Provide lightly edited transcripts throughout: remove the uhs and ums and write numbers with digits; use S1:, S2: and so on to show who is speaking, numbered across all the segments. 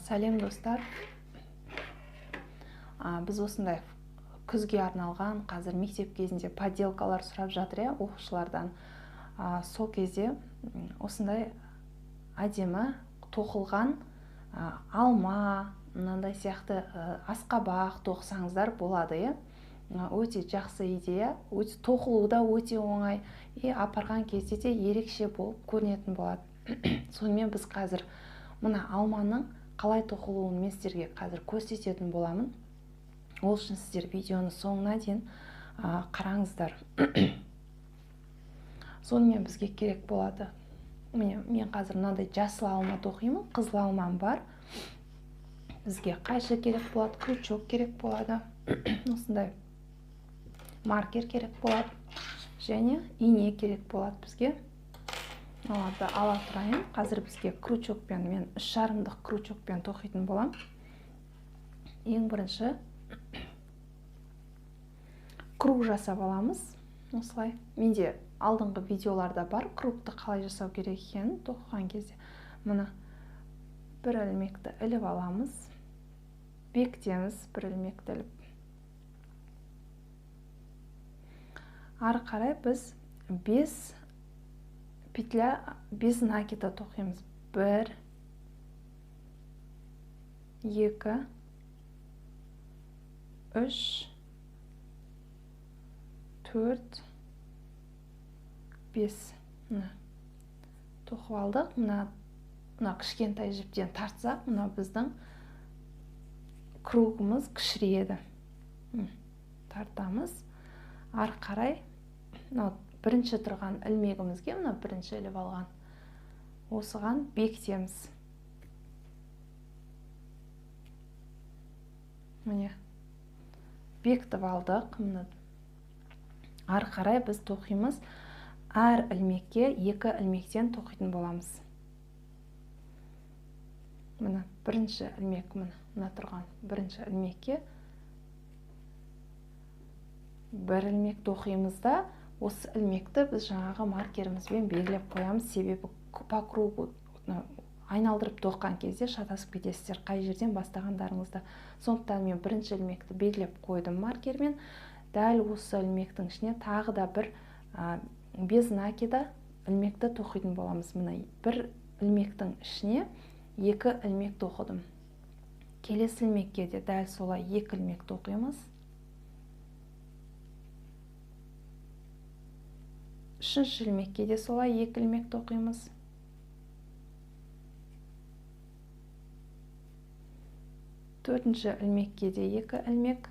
S1: Сәлем достар. Біз осындай күзге арналған, қазір мектеп кезінде поделкалар сұрап жатыр иә оқушылардан. Сол кезде осындай әдемі тоқылған алма, мынандай сияқты асқабақ тоқысаңыздар болады иә. Өте жақсы идея, өте тоқылу да өте оңай, и апарған кезде де ерекше болып көрінетін болады. Сонымен біз қазір мына алманың қалай тоқылуын мен сіздерге қазір көрсететін боламын. Ол үшін сіздер видеоны соңына дейін қараңыздар. Сонымен бізге керек болады. Міне, мен қазір мынандай жасыл алма тоқимын, қызыл алмам бар. Бізге қайшы керек болады, крючок керек болады, осындай маркер керек болады және ине керек болады бізге. Оларды ала тұрайын. Қазір бізге крючокпен, мен 3,5-дық крючокпен тоқитын боламын. Ең бірінші круг жасап аламыз. Осылай. Менде алдыңғы видеоларда бар кругты қалай жасау керек екенін тоқыған кезде. Мына бір ілмекті іліп аламыз. Бекітеміз бір ілмекті іліп. Ары қарай біз 5 петля, 5 накида тоқимыз. 1, 2, 3, 4, 5. Мына тоқып алдық. Мына кішкентай жіптен тартсақ, мына біздің кругымыз кішірейеді. Тартамыз. Ары қарай мына бірінші тұрған ілмегімізге, мына бірінші іліп алған, осыған бекітеміз. Міне, бекітіп алдық. Мына ары қарай біз тоқимыз. Әр ілмекке 2 ілмектен тоқитын боламыз. Мына бірінші ілмек, мына тұрған бірінші ілмекке бір ілмек тоқимыз да, осы ілмекті біз жаңағы маркерімізбен белгілеп қоямыз, себебі по кругу айналдырып тоққан кезде шатасып кетесіздер қай жерден бастағандарыңызды. Сондықтан мен бірінші ілмекті белгілеп қойдым маркермен. Дәл осы ілмектің ішіне тағы да бір без накида ілмекті тоқитын боламыз. Мына бір ілмектің ішіне 2 ілмек тоқыдым. Келесі ілмекке де дәл солай 2 ілмек тоқимыз. Үшінші ілмекке де солай 2 ілмек тоқимыз. Төртінші ілмекке де 2 ілмек.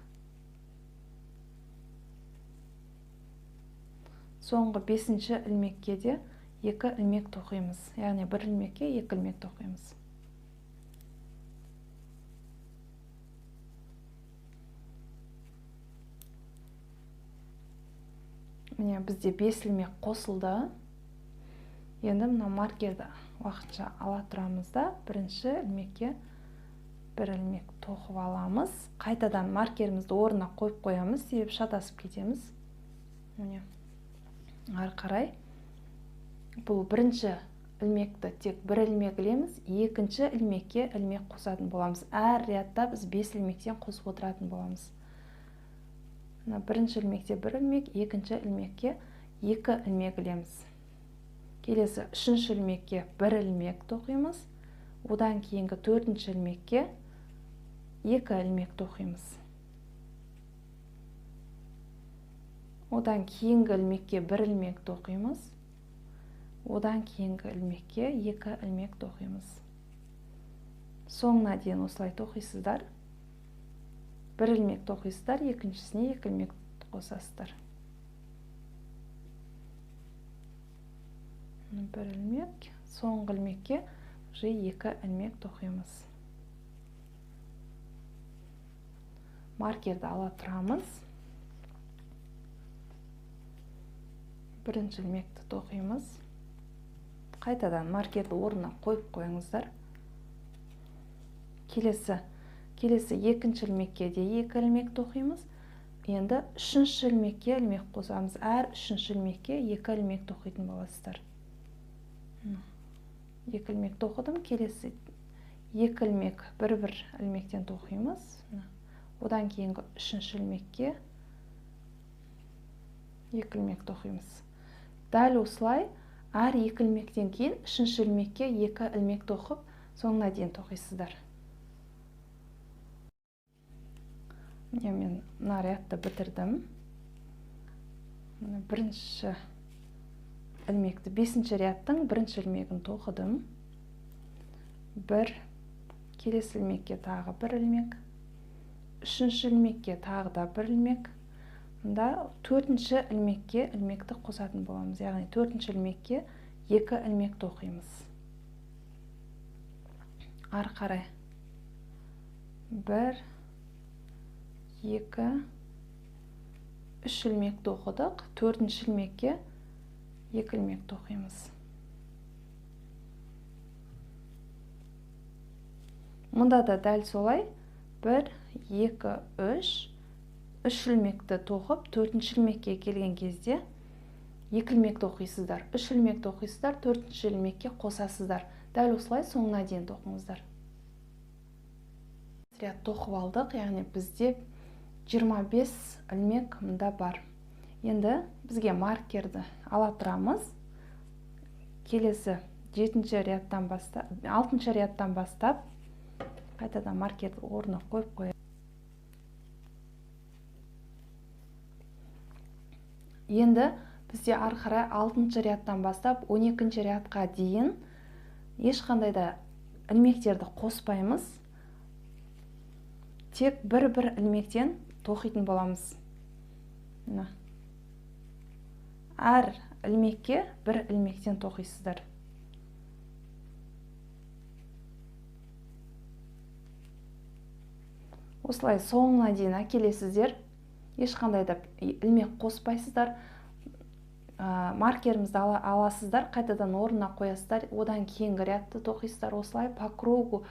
S1: Соңғы бесінші ілмекке де 2 ілмек тоқимыз. Яғни бір ілмекке 2 ілмек тоқимыз. Міне, бізде 5 ілмек қосылды. Енді мына маркерді уақытша ала тұрамыз да, бірінші ілмекке бір ілмек тоқып аламыз. Қайтадан маркерімізді орнына қойып қоямыз, себебі шатасып кетеміз. Міне, ары қарай бұл бірінші ілмекті тек бір ілмек ілеміз, екінші ілмекке ілмек қосатын боламыз. Әр рядта біз 5 ілмектен қосып отыратын боламыз. Мына бірінші ілмекте бір ілмек, екінші ілмекке 2 ілмек ілеміз. Келесі үшінші ілмекке бір ілмек тоқимыз. Одан кейінгі төртінші ілмекке 2 ілмек тоқимыз. Одан кейінгі ілмекке бір ілмек тоқимыз. Одан кейінгі ілмекке 2 ілмек тоқимыз. Соңына дейін осылай тоқисыздар. Бір ілмек тоқисыздар, екіншісіне 2 ілмек қосасыздар. Бір ілмек, соңғы ілмекке уже 2 ілмек тоқимыз. Маркерді ала тұрамыз. Бірінші ілмекті тоқимыз. Қайтадан маркерді орнына қойып қойыңыздар. Келесі екінші ілмекке де 2 ілмек тоқимыз. Енді үшінші ілмекке ілмек қосамыз. Әр үшінші ілмекке 2 ілмек тоқитын боласыздар. 2 ілмек тоқыдым. Келесі Екі ілмек бір-бір ілмектен тоқимыз. Одан кейінгі үшінші ілмекке екі ілмек тоқимыз. Дәл осылай әр екі ілмектен кейін үшінші ілмекке екі ілмек тоқып, соңына дейін тоқисыздар. Міне мен мына рядты бітірдім. Міне бірінші ілмекті, бесінші рядтың бірінші ілмегін тоқыдым. Бір, келесі ілмекке тағы бір ілмек, үшінші ілмекке тағы да бір ілмек. Мында төртінші ілмекке ілмекті қосатын боламыз. Яғни төртінші ілмекке екі ілмек тоқимыз. Ары қарай бір, екі, үш ілмек тоқыдық. Төртінші ілмекке екі ілмек тоқимыз. Мұнда да дәл солай 1, 2, 3, 3 ілмекті тоқып, төртінші ілмекке келген кезде екі ілмек тоқисыздар, 3 ілмек тоқисыздар, төртінші ілмекке қосасыздар. Дәл осылай соңына дейін тоқыңыздар. Ряд тоқып алдық, яғни бізде 25 ілмек мында бар. Енді бізге маркерді ала тұрамыз. Келесі жетінші рядтан бастап, алтыншы рядтан бастап қайтадан маркерді орнына қойып қояйық. Енді бізде ары қарай алтыншы рядтан бастап 12-ші рядқа дейін ешқандай да ілмектерді қоспаймыз. Тек бір-бір ілмектен тоқитын боламыз. Мына. Әр ілмекке бір ілмектен тоқисыздар. Осылай соңына дейін әкелесіздер. Ешқандай да ілмек қоспайсыздар. Маркерімізді аласыздар, қайтадан орнына қоясыздар, одан кейінгі рядты тоқисыздар. Осылай по кругу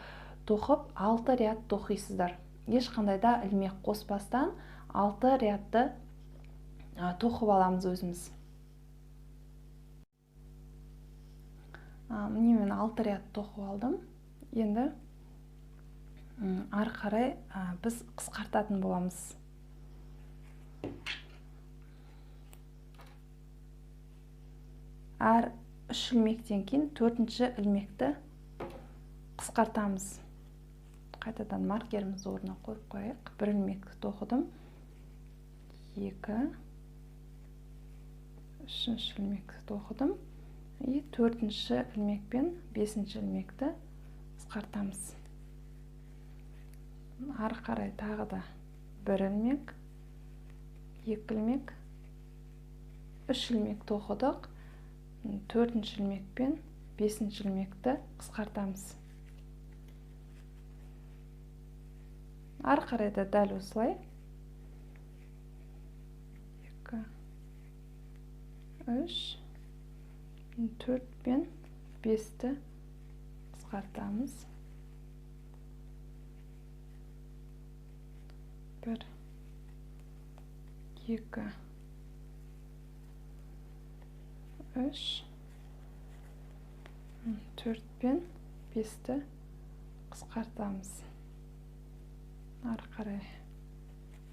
S1: тоқып 6 ряд тоқисыздар. Ешқандай да ілмек қоспастан 6 рядты тоқып аламыз өзіміз. Міне мен 6 ряд тоқып алдым. Енді ары қарай біз қысқартатын боламыз. Әр 3 ілмектен кейін төртінші ілмекті қысқартамыз. Қайтадан маркерімізді орнына қойып қояйық. Бір ілмекті тоқыдым. 2, үшінші ілмекті тоқыдым. И төртінші ілмек пен бесінші ілмекті қысқартамыз. Ары қарай тағы да бір ілмек, екі ілмек, үш ілмек тоқыдық. Төртінші ілмек пен бесінші ілмекті қысқартамыз. Ары қарай да дәл осылай. 2, 3, 4 пен 5-ті қысқартамыз. 1, 2, 3, 4 пен 5-ті қысқартамыз. Ары қарай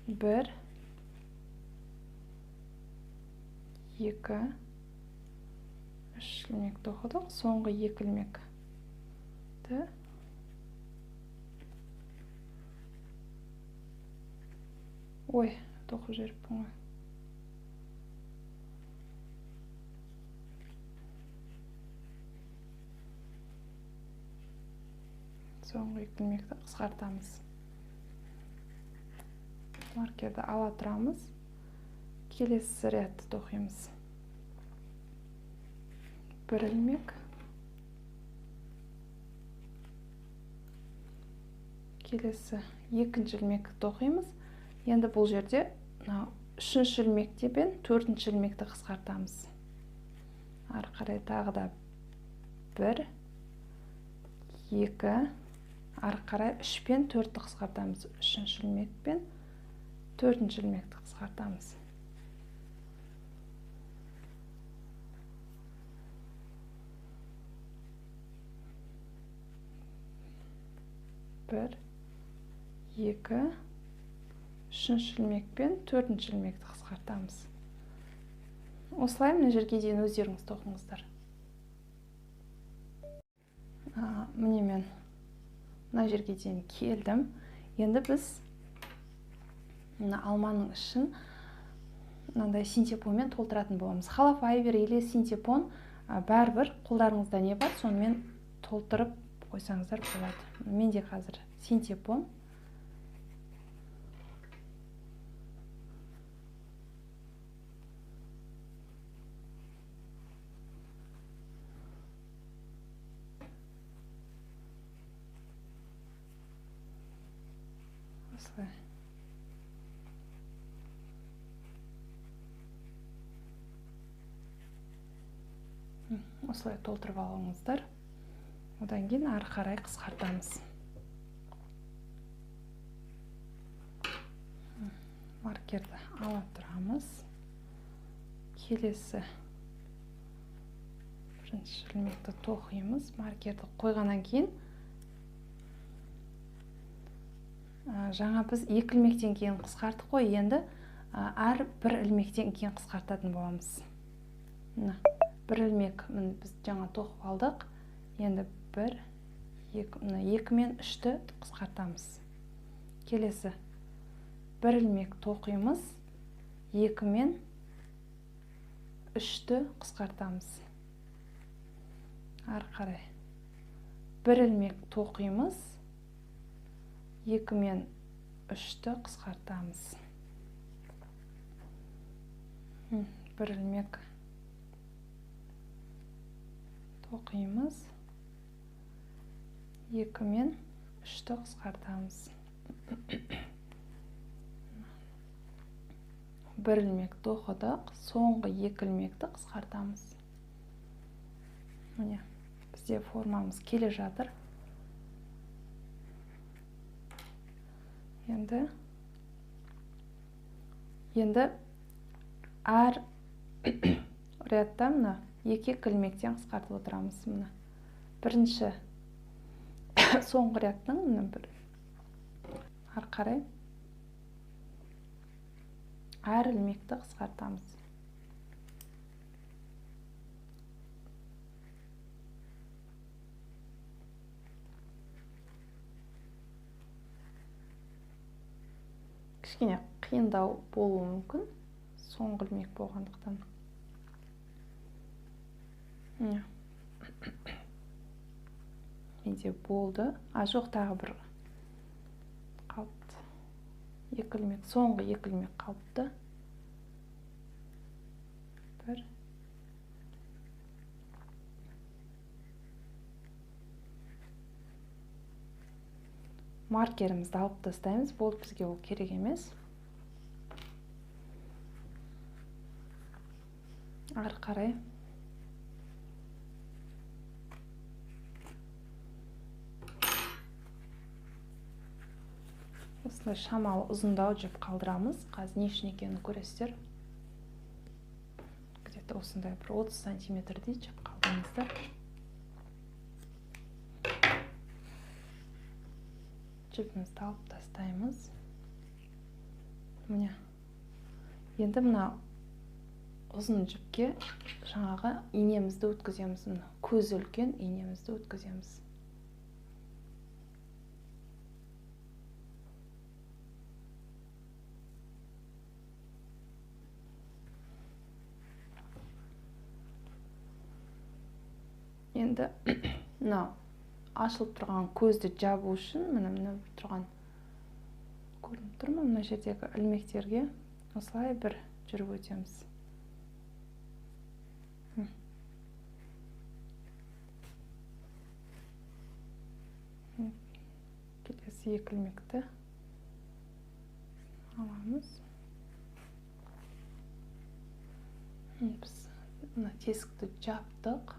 S1: 1, 2, 3 ілмек тоқыдық. Соңғы 2 ілмекті ой, тоқып жіберіппін ғой. Соңғы 2 ілмекті қысқартамыз. Маркерді ала тұрамыз. Келесі рядты тоқимыз. Бір ілмек. Келесі екінші ілмекті тоқимыз. Енді бұл жерде үшінші ілмекте пен төртінші ілмекті қысқартамыз. Ары қарай тағы да 1, 2, ары қарай 3 пен 4-ті қысқартамыз. Үшінші ілмек пен төртінші ілмекті қысқартамыз. 1, 2, үшінші ілмек пен төртінші ілмекті қысқартамыз. Осылай мына жерге дейін өздеріңіз тоқыңыздар. Міне мен мына жерге дейін келдім. Енді біз мына алманың ішін мынандай синтепонмен толтыратын боламыз. Холофайбер или синтепон, бәрібір қолдарыңызда не бар, сонымен толтырып қойсаңыздар болады. Менде қазір синтепон. Осылай. Осылай толтырып алыңыздар. Одан кейін ары қарай қысқартамыз. Маркерді ала тұрамыз. Келесі бірінші ілмекті тоқимыз. Маркерді қойғаннан кейін жаңа біз екі ілмектен кейін қысқарттық қой, енді әр бір ілмектен кейін қысқартатын боламыз. Мына бір ілмек міне біз жаңа тоқып алдық. Енді бір, екі, мына екі мен үшті қысқартамыз. Келесі бір ілмек тоқимыз, екі мен үшті қысқартамыз. Ары қарай бір ілмек тоқимыз, екі мен үшті қысқартамыз. Бір ілмек тоқимыз, екі мен үшті қысқартамыз. Бір ілмек тоқыдық, соңғы екі ілмекті қысқартамыз. Міне, бізде формамыз келе жатыр. Енді әр рядта мына екі ілмектен қысқартып отырамыз. Мына бірінші соңғы рядтың мына бір ары қарай әр ілмекті қысқартамыз. Кішкене қиындау болуы мүмкін соңғы ілмек болғандықтан. Менде болды. А жоқ, тағы бір қалыпты. Екі ілмек, соңғы екі ілмек қалыпты. Бір. Маркерімізді алып тастаймыз. Болды, бізге ол керек емес. Ары қарай осылай шамалы ұзындау жіп қалдырамыз. Қазір не үшін екенін көресіздер. Где-то осындай бір 30 сантиметрдей жіп қалдырыңыздар. Жіпімізді алып тастаймыз. Міне. Енді мына ұзын жіпке жаңағы инемізді өткіземіз. Мына көзі үлкен инемізді өткіземіз. Енді мына ашылып тұрған көзді жабу үшін мына мына тұрған көрініп тұр ма, мына жердегі ілмектерге осылай бір жүріп өтеміз. Келесі екі ілмекті аламыз. Біз мына тесікті жаптық.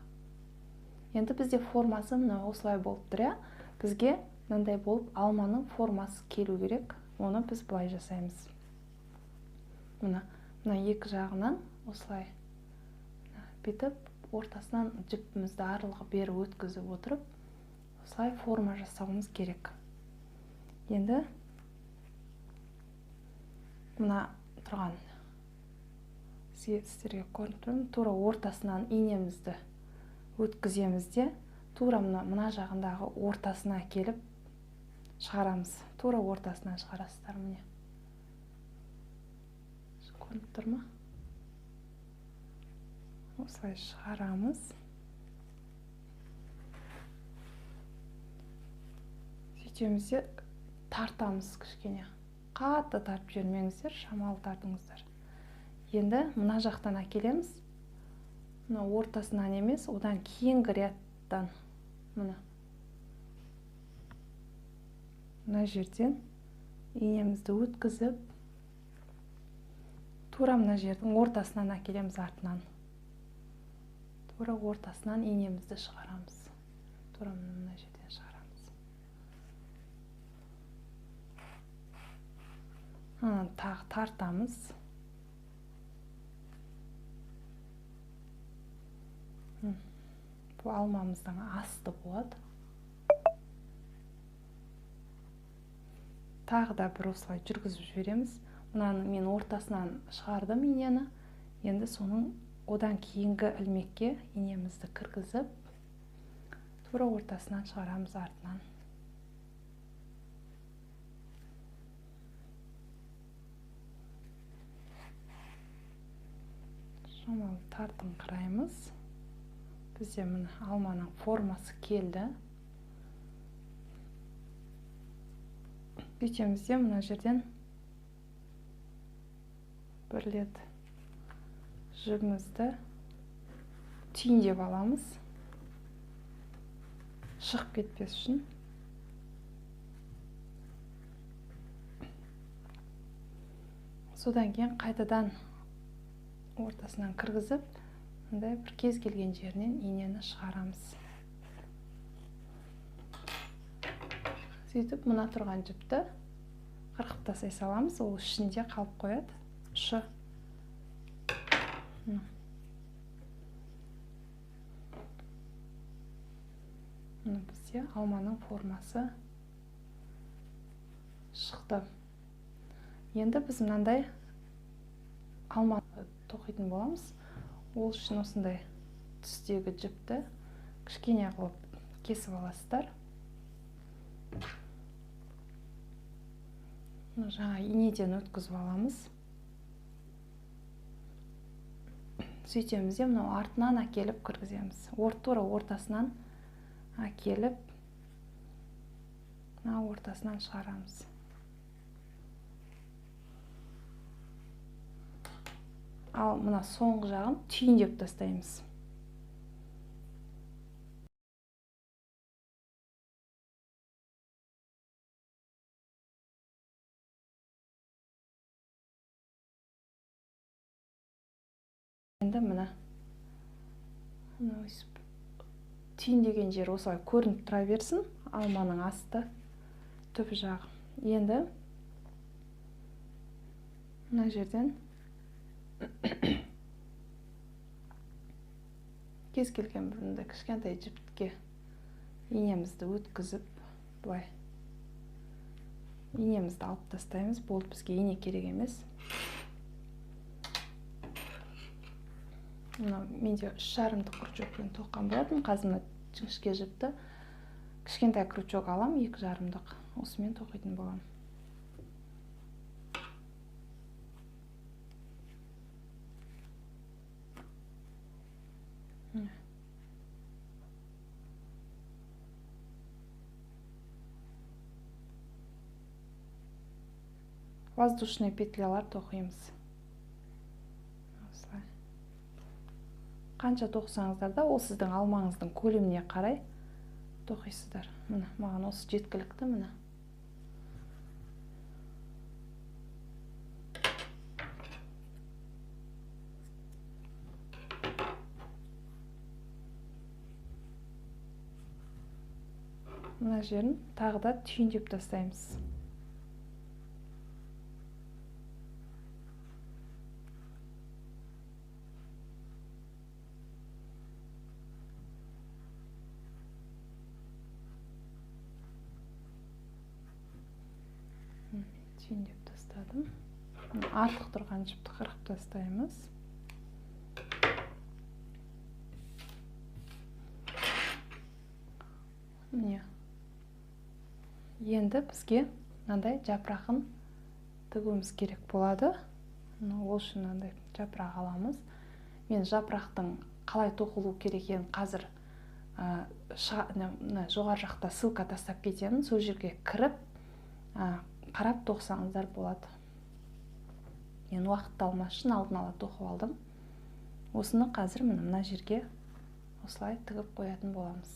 S1: Енді бізде формасы мына осылай болып тұр, иә? Бізге мынандай болып алманың формасы келу керек. Оны біз былай жасаймыз. Мына екі жағынан осылай бүйтіп ортасынан жіпімізді арылғы бері өткізіп отырып, осылай форма жасауымыз керек. Енді мына тұрған сіздерге көрініп тұрмын, тура ортасынан инемізді өткіземіз де, тура мына жағындағы ортасына келіп шығарамыз. Тура ортасынан шығарасыздар, міне. Көрініп тұр ма? Осылай шығарамыз. Сөйтеміз де тартамыз кішкене. Қатты тартып жібермеңіздер, шамалы тартыңыздар. Енді мына жақтан әкелеміз. Мына ортасынан емес, одан кейінгі рядтан. Мына. Мына жерден инемізді өткізіп, тура мына жердің ортасынан әкелеміз артынан. Тура ортасынан инемізді шығарамыз. Тура мына жерден шығарамыз. Тағы тартамыз. Бұл алмамыздың асты болады. Тағы да бір осылай жүргізіп жібереміз. Мынаны мен ортасынан шығардым инені. Енді соның одан кейінгі ілмекке инемізді кіргізіп, тура ортасынан шығарамыз артынан. Шамалы тартыңқыраймыз. Бізде міне алманың формасы келді. Бүйтеміз де мына жерден бір рет жібімізді түйіндеп аламыз. Шығып кетпес үшін. Содан кейін қайтадан ортасынан кіргізіп, мындай бір кез келген жерінен инені шығарамыз. Сөйтіп мына тұрған жіпті қырқып тастай саламыз, ол ішінде қалып қояды. Ұшы. Мына бізде алманың формасы шықты. Енді біз мынандай алма тоқитын боламыз. Ол үшін осындай түстегі жіпті кішкене қылып кесіп аласыздар. Жаңа инеден өткізіп аламыз. Сөйтеміз де мынау артынан әкеліп кіргіземіз. Тура ортасынан әкеліп, мына ортасынан шығарамыз. Ал мына соңғы жағын түйіндеп тастаймыз. Енді мына түйіндеген жер осылай көрініп тұра берсін, алманың асты түп жағы. Енді мына жерден кез келген бір кішкентай жіпке инемізді өткізіп, былай инемізді алып тастаймыз. Болды, бізге ине керек емес. Мына менде 3,5-дық крючокпен тоққан болатын. Қазір мына жіңішке жіпті кішкентай крючок алам, 2,5-дық. Осымен тоқитын боламын. Воздушный петлялар тоқимыз. Осылай. Қанша тоқысаңыздар да, ол сіздің алмаңыздың көлеміне қарай тоқисыздар. Міне, маған осы жеткілікті, міне. Мына жерін тағы да түйіндеп тастаймыз. Түйіндеп тастадым. Артық тұрған жіпті қырқып тастаймыз. Міне. Енді бізге мынандай жапырағын тігуіміз керек болады. Ол үшін мынандай жапырақ аламыз. Мен жапырақтың қалай тоқылу керек екенін қазір жоғары жақта ссылка тастап кетемін. Сол жерге кіріп қарап тоқсаңыздар болады. Мен уақытты алмас үшін алдын ала тоқып алдым. Осыны қазір мына жерге осылай тігіп қоятын боламыз.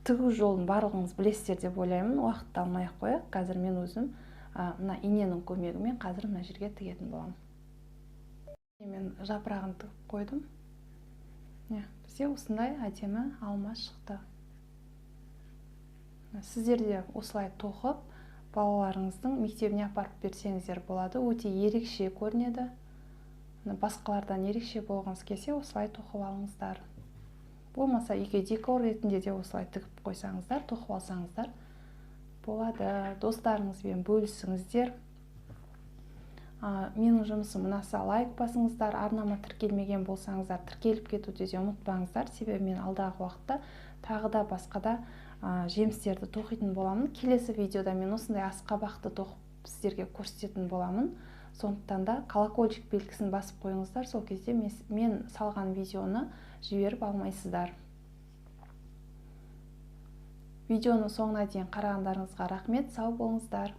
S1: Тігу жолын барлығыңыз білесіздер деп ойлаймын. Уақытты алмай ақ қояйық. Қазір мен өзім мына иненің көмегімен қазір мына жерге тігетін боламын. Мен жапырағын тігіп қойдым. Бізде осындай әдемі алма шықты. Сіздер де осылай тоқып, балаларыңыздың мектебіне апарып берсеңіздер болады. Өте ерекше көрінеді. Басқалардан ерекше болғыңыз келсе, осылай тоқып алыңыздар. Болмаса үйге декор ретінде де осылай тігіп қойсаңыздар, тоқып алсаңыздар болады. Достарыңызбен бөлісіңіздер. Менің жұмысым ұнаса лайк басыңыздар, арнама тіркелмеген болсаңыздар, тіркеліп кетуді де ұмытпаңыздар. Себебі мен алдағы уақытта тағы да басқа да жемістерді тоқитын боламын. Келесі видеода мен осындай асқабақты тоқып сіздерге көрсететін боламын. Сондықтан да колокольчик белгісін басып қойыңыздар, сол кезде мен салған видеоны жіберіп алмайсыздар. Видеоның соңына дейін қарағандарыңызға рахмет, сау болыңыздар.